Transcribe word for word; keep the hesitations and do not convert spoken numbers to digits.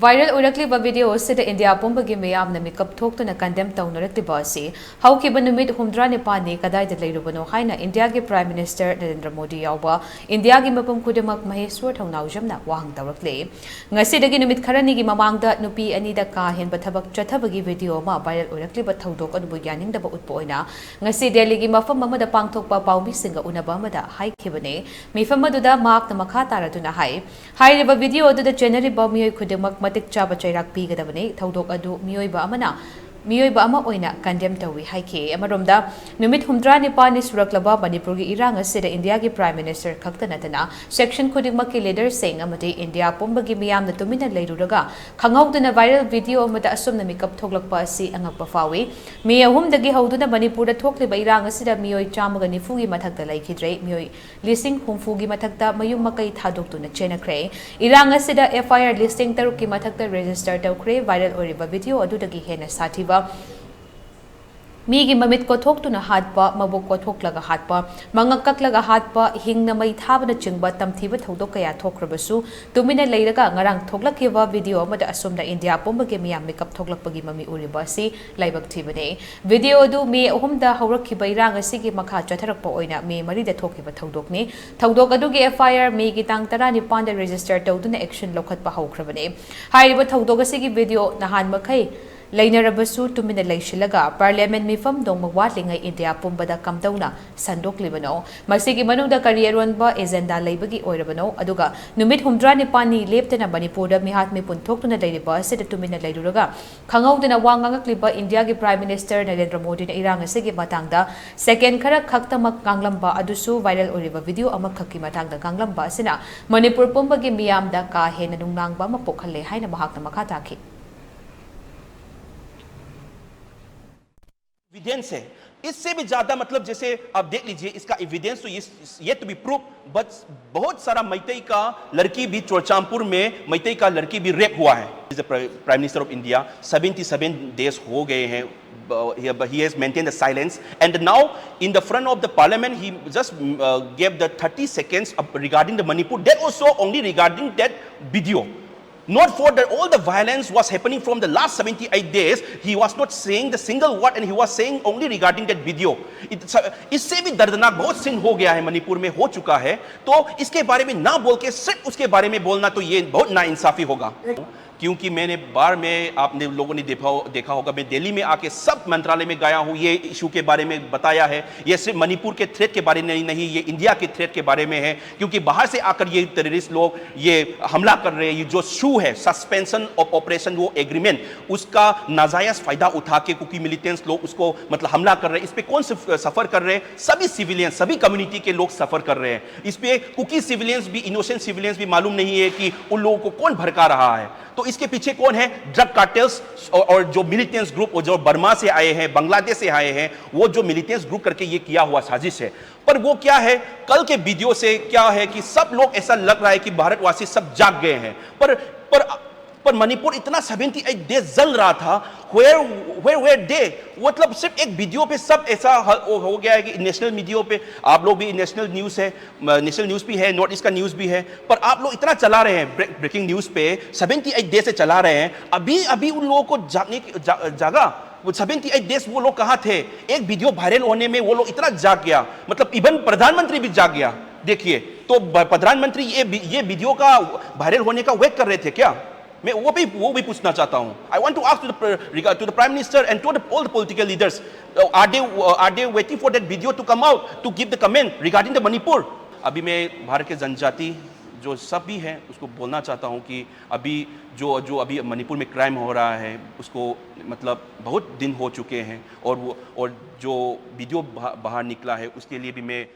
Viral ꯑꯣꯏꯔꯛꯂꯤꯕ video ꯑꯁꯤꯗ India ꯄꯨꯝꯕꯒꯤ ꯃꯤꯌꯥꯝꯅ ꯃꯤꯀꯞ ꯊꯣꯛꯇꯨꯅ condemn ꯇꯧꯅꯔꯛꯂꯤꯕ ꯑꯁꯤ ꯍꯧꯈꯤꯕ ꯅꯨꯃꯤꯠ ꯍꯨꯝꯗ꯭ꯔꯥ ꯅꯤꯄꯥꯜꯅꯤ ꯀꯗꯥꯏꯗ ꯂꯩꯔꯨꯕꯅꯣ ꯍꯥꯏꯅ ꯏꯟꯗꯤꯌꯥꯒꯤ Prime Minister ꯅꯔꯦꯟꯗ꯭ꯔ ꯃꯣꯗꯤ ꯌꯥꯎꯕ ꯏꯟꯗꯤꯌꯥꯒꯤ ꯃꯐꯝ ꯈꯨꯗꯤꯡꯃꯛ ꯃꯍꯦꯁ꯭ꯋꯔ ꯊꯧꯅꯥꯎꯖꯝꯅ ꯋꯥꯍꯪ ꯇꯧꯔꯛꯂꯤ꯫ ꯉꯁꯤꯗꯒꯤ ꯅꯨꯃꯤꯠ ꯈꯔꯅꯤꯒꯤ ꯃꯃꯥꯡꯗ ꯅꯨꯄꯤ ꯑꯅꯤꯗ ꯀꯥ ꯍꯦꯟꯕ ꯊꯕꯛ ꯆꯠꯊꯕꯒꯤ video ꯑꯃ viral ꯑꯣꯏꯔꯛꯂꯤꯕ ꯊꯧꯗꯣꯛ ꯑꯗꯨꯕꯨ ꯌꯥꯅꯤꯡꯗꯕ ꯎꯠꯄ ꯑꯣꯏꯅ ꯉꯁꯤ ꯗꯦꯜꯂꯤꯒꯤ ꯃꯐꯝ ꯑꯃꯗ ꯄꯥꯡꯊꯣꯛꯄ ꯄꯥꯎꯃꯤꯁꯤꯡꯒ ꯎꯅꯕ ꯑꯃꯗ ꯍꯥꯏꯈꯤꯕꯅꯤ꯫ ꯃꯤꯐꯝ ꯑꯗꯨꯗ ꯃꯍꯥꯛꯅ ꯃꯈꯥ ꯇꯥꯔꯗꯨꯅ ꯍꯥꯏ, ꯍꯥꯏꯔꯤꯕ video ꯑꯗꯨꯗ ꯆꯦꯟꯅꯔꯤꯕ ꯃꯤꯑꯣꯏ ꯈꯨꯗꯤꯡꯃꯛ ꯃꯇꯤꯛ ꯆꯥꯕ ꯆꯩꯔꯥꯛ ꯄꯤꯒꯗꯕꯅꯤ꯫ ꯊꯧꯗꯣꯛ ꯑꯗꯨ ꯃꯤꯑꯣꯏꯕ ꯑꯃꯅ ꯃꯤꯑꯣꯏꯕ ꯑꯃ ꯑꯣꯏꯅ condemn ꯇꯧꯏ ꯍꯥꯏꯈꯤ꯫ ꯑꯃꯔꯣꯝꯗ, ꯅꯨꯃꯤꯠ ꯍꯨꯝꯗ꯭ꯔꯥ ꯅꯤꯄꯥꯜꯅꯤ ꯁꯨꯔꯛꯂꯕ ꯃꯅꯤꯄꯨꯔꯒꯤ ꯏꯔꯥꯡ ꯑꯁꯤꯗ ꯏꯟꯗꯤꯌꯥꯒꯤ Prime Minister ꯈꯛꯇ ꯅꯠꯇꯅ section ꯈꯨꯗꯤꯡꯃꯛꯀꯤ leaderꯁꯤꯡ ꯑꯃꯗꯤ ꯏꯟꯗꯤꯌꯥ ꯄꯨꯝꯕꯒꯤ ꯃꯤꯌꯥꯝꯅ ꯇꯨꯃꯤꯟꯅ ꯂꯩꯔꯨꯔꯒ ꯈꯪꯍꯧꯗꯅ viral video ꯑꯃꯗ ꯑꯁꯨꯝꯅ ꯃꯤꯀꯞ ꯊꯣꯛꯂꯛꯄ ꯑꯁꯤ ꯑꯉꯛꯄ ꯐꯥꯎꯏ꯫ ꯃꯤ ꯑꯍꯨꯝꯗꯒꯤ ꯍꯧꯗꯨꯅ ꯃꯅꯤꯄꯨꯔꯗ ꯊꯣꯛꯂꯤꯕ ꯏꯔꯥꯡ ꯑꯁꯤꯗ ꯃꯤꯑꯣꯏ ꯆꯥꯝꯃꯒ ꯅꯤꯐꯨꯒꯤ ꯃꯊꯛꯇ ꯂꯩꯈꯤꯗ꯭ꯔꯦ꯫ ꯃꯤꯑꯣꯏ ꯂꯤꯁꯤꯡ ꯍꯨꯝꯐꯨꯒꯤ ꯃꯊꯛꯇ ꯃꯌꯨꯝ ꯃꯀꯩ ꯊꯥꯗꯣꯛꯇꯨꯅ ꯆꯦꯟꯅꯈ꯭ꯔꯦ꯫ ꯏꯔꯥꯡ ꯑꯁꯤꯗ F I R ꯂꯤꯁꯤꯡ ꯇꯔꯨꯛꯀꯤ ꯃꯊꯛꯇ register ꯇꯧꯈ꯭ꯔꯦ꯫ Viral ꯑꯣꯏꯔꯤꯕ video ꯑꯗꯨꯗꯒꯤ ꯍꯦꯟꯅ ꯁꯥꯊꯤꯕ, ꯃꯤꯒꯤ ꯃꯃꯤꯠ ꯀꯣꯊꯣꯛꯇꯨꯅ ꯍꯥꯠꯄ, ꯃꯕꯨꯛ ꯀꯣꯊꯣꯛꯂꯒ ꯍꯥꯠꯄ, ꯃꯉꯛ ꯀꯛꯂꯒ ꯍꯥꯠꯄ, ꯍꯤꯡꯅ ꯃꯩ ꯊꯥꯕꯅꯆꯤꯡꯕ ꯇꯝꯊꯤꯕ ꯊꯧꯗꯣꯛ ꯀꯌꯥ ꯊꯣꯛꯈ꯭ꯔꯕꯁꯨ, ꯇꯨꯃꯤꯟꯅ ꯂꯩꯔꯒ ꯉꯔꯥꯡ ꯊꯣꯛꯂꯛꯈꯤꯕ video ꯑꯃꯗ ꯑꯁꯨꯝꯅ ꯏꯟꯗꯤꯌꯥ ꯄꯨꯝꯕꯒꯤ ꯃꯤꯌꯥꯝ ꯃꯤꯀꯞ ꯊꯣꯛꯂꯛꯄꯒꯤ ꯃꯃꯤ ꯎꯔꯤꯕ ꯑꯁꯤ ꯂꯥꯏꯕꯛ ꯊꯤꯕꯅꯤ꯫ Video ꯑꯗꯨ ꯃꯦ ꯑꯍꯨꯝꯗ ꯍꯧꯔꯛꯈꯤꯕ ꯏꯔꯥꯡ ꯑꯁꯤꯒꯤ ꯃꯈꯥ ꯆꯠꯊꯔꯛꯄ ꯑꯣꯏꯅ ꯃꯦ ꯃꯔꯤꯗ ꯊꯣꯛꯈꯤꯕ ꯊꯧꯗꯣꯛꯅꯤ꯫ ꯊꯧꯗꯣꯛ ꯑꯗꯨꯒꯤ F I R ꯃꯦꯒꯤ ꯇꯥꯡ ꯇꯔꯥꯅꯤꯄꯥꯟꯗ register ꯇꯧꯗꯨꯅ action ꯂꯧꯈꯠꯄ ꯍꯧꯈ꯭ꯔꯕꯅꯤ꯫ ꯍꯥꯏꯔꯤꯕ ꯊꯧꯗꯣꯛ ꯑꯁꯤꯒꯤ video ꯅꯍꯥꯟ ꯃꯈꯩ ꯂꯩꯅꯔꯕꯁꯨ ꯇꯨꯃꯤꯟꯅ ꯂꯩꯁꯤꯜꯂꯒ Parliament ꯃꯤꯐꯝ ꯅꯣꯡꯃ ꯋꯥꯠꯂꯤꯉꯩ ꯏꯟꯗꯤꯌꯥ ꯄꯨꯝꯕꯗ ꯀꯝꯗꯧꯅ ꯁꯟꯗꯣꯛꯂꯤꯕꯅꯣ? ꯃꯁꯤꯒꯤ ꯃꯅꯨꯡꯗ ꯀꯔꯤ ꯑꯔꯣꯟꯕ agenda ꯂꯩꯕꯒꯤ ꯑꯣꯏꯔꯕꯅꯣ? ꯑꯗꯨꯒ ꯅꯨꯃꯤꯠ ꯍꯨꯝꯗ꯭ꯔꯥ ꯅꯤꯄꯥꯜꯅꯤ ꯂꯦꯞꯇꯅ ꯃꯅꯤꯄꯨꯔꯗ ꯃꯤꯍꯥꯠ ꯃꯤꯄꯨꯟ ꯊꯣꯛꯇꯨꯅ ꯂꯩꯔꯤꯕ ꯑꯁꯤꯗ ꯇꯨꯃꯤꯟꯅ ꯂꯩꯔꯨꯔꯒ ꯈꯪꯍꯧꯗꯅ ꯋꯥ ꯉꯥꯡꯂꯛꯂꯤꯕ ꯏꯟꯗꯤꯌꯥꯒꯤ Prime Minister ꯅꯔꯦꯟꯗ꯭ꯔ ꯃꯣꯗꯤꯅ ꯏꯔꯥꯡ ꯑꯁꯤꯒꯤ ꯃꯇꯥꯡꯗ second ꯈꯔ ꯈꯛꯇꯃꯛ ꯉꯥꯡꯂꯝꯕ ꯑꯗꯨꯁꯨ viral ꯑꯣꯏꯔꯤꯕ video ꯑꯃꯈꯛꯀꯤ ꯃꯇꯥꯡꯗ ꯉꯥꯡꯂꯝꯕ ꯑꯁꯤꯅ ꯃꯅꯤꯄꯨꯔ ꯄꯨꯝꯕꯒꯤ ꯃꯤꯌꯥꯝꯗ ꯀꯥ ꯍꯦꯟꯅ ꯅꯨꯡꯅꯥꯡꯕ ꯑꯃ ꯄꯣꯛꯍꯜꯂꯦ ꯍꯥꯏꯅ ꯃꯍꯥꯛꯅ ꯃꯈꯥ ꯇꯥꯈꯤ꯫ एविडेंस है। इससे भी ज्यादा, मतलब, जैसे आप देख लीजिए, इसका एविडेंस तो ये yet to be proved, but बहुत सारा मैतई का लड़की भी चुरचांदपुर में मैतई का लड़की भी रेप हुआ है। Is the Prime Minister of India, seventy seven days हो गए हैं, he has maintained the silence, and now in the front of the parliament he just gave the thirty seconds regarding the Manipur, that also only regarding that video. Not for the all the violence was happening from the last seventy eight days, he was not saying the single word and he was saying only regarding that video. It, इससे भी दर्दनाक बहुत scene हो गया है मणिपुर में, हो चुका है। तो इसके बारे में ना बोल के सिर्फ उसके बारे में बोलना, तो ये बहुत नाइंसाफी होगा। क्योंकि मैंने बार में, आपने लोगों ने देखा देखा होगा, मैं दिल्ली में आके सब मंत्रालय में गया हूँ, ये इशू के बारे में बताया है। ये सिर्फ मणिपुर के थ्रेट के बारे में नहीं, ये इंडिया के थ्रेट के बारे में है। क्योंकि बाहर से आकर ये टेररिस्ट लोग ये हमला कर रहे हैं, ये जो शू है, सस्पेंशन ऑफ ऑपरेशन, वो एग्रीमेंट, उसका नाजायज फायदा उठा के कुकी मिलिटेंट्स लोग उसको, मतलब, हमला कर रहे हैं। इस पे कौन सफर कर रहे हैं? सभी सिविलियन, सभी कम्युनिटी के लोग सफर कर रहे हैं। इस पे कुकी सिविलियंस भी, इनोसेंट सिविलियंस भी मालूम नहीं है कि उन लोगों को कौन भड़का रहा है। तो इसके पीछे कौन है? ड्रग कार्टेल्स और, और जो मिलिटेंट्स ग्रुप, और जो बर्मा से आए हैं, बांग्लादेश से आए हैं, वो जो मिलिटेंट्स ग्रुप करके ये किया हुआ साजिश है। पर वो क्या है, कल के वीडियो से क्या है कि सब लोग, ऐसा लग रहा है कि भारतवासी सब जाग गए हैं। पर पर पर मणिपुर इतना सेवेंटी एट डेज जल रहा था। Where where were they? मतलब, सिर्फ एक वीडियो पे सब ऐसा हो गया है कि नेशनल मीडिया पे, आप लोग भी, नेशनल न्यूज़ है, नेशनल न्यूज़ भी है, नॉर्थ ईस्ट का न्यूज़ भी है, पर आप लोग इतना चला रहे हैं, ब्रेकिंग न्यूज़ पे सेवेंटी एट डेज से चला रहे हैं। अभी अभी उन लोगों को जागने की जागा। वो सेवेंटी एट डेज वो लोग कहाँ थे? एक वीडियो वायरल होने में वो लोग इतना जाग गया, मतलब, इवन प्रधानमंत्री भी जाग गया। देखिए, तो प्रधानमंत्री ये ये वीडियो का वायरल होने का वेट कर रहे थे क्या? मैं वो भी वो भी पूछना चाहता हूँ। I want to ask to the to the Prime Minister and to the all the political leaders, are they are they waiting for that video to come out to give the comment regarding the Manipur? अभी मैं भारत के जनजाति जो सब भी है उसको बोलना चाहता हूँ कि अभी जो जो अभी मणिपुर में क्राइम हो रहा है, उसको, मतलब, बहुत दिन हो चुके हैं, और वो और जो वीडियो बाहर निकला है उसके लिए भी मैं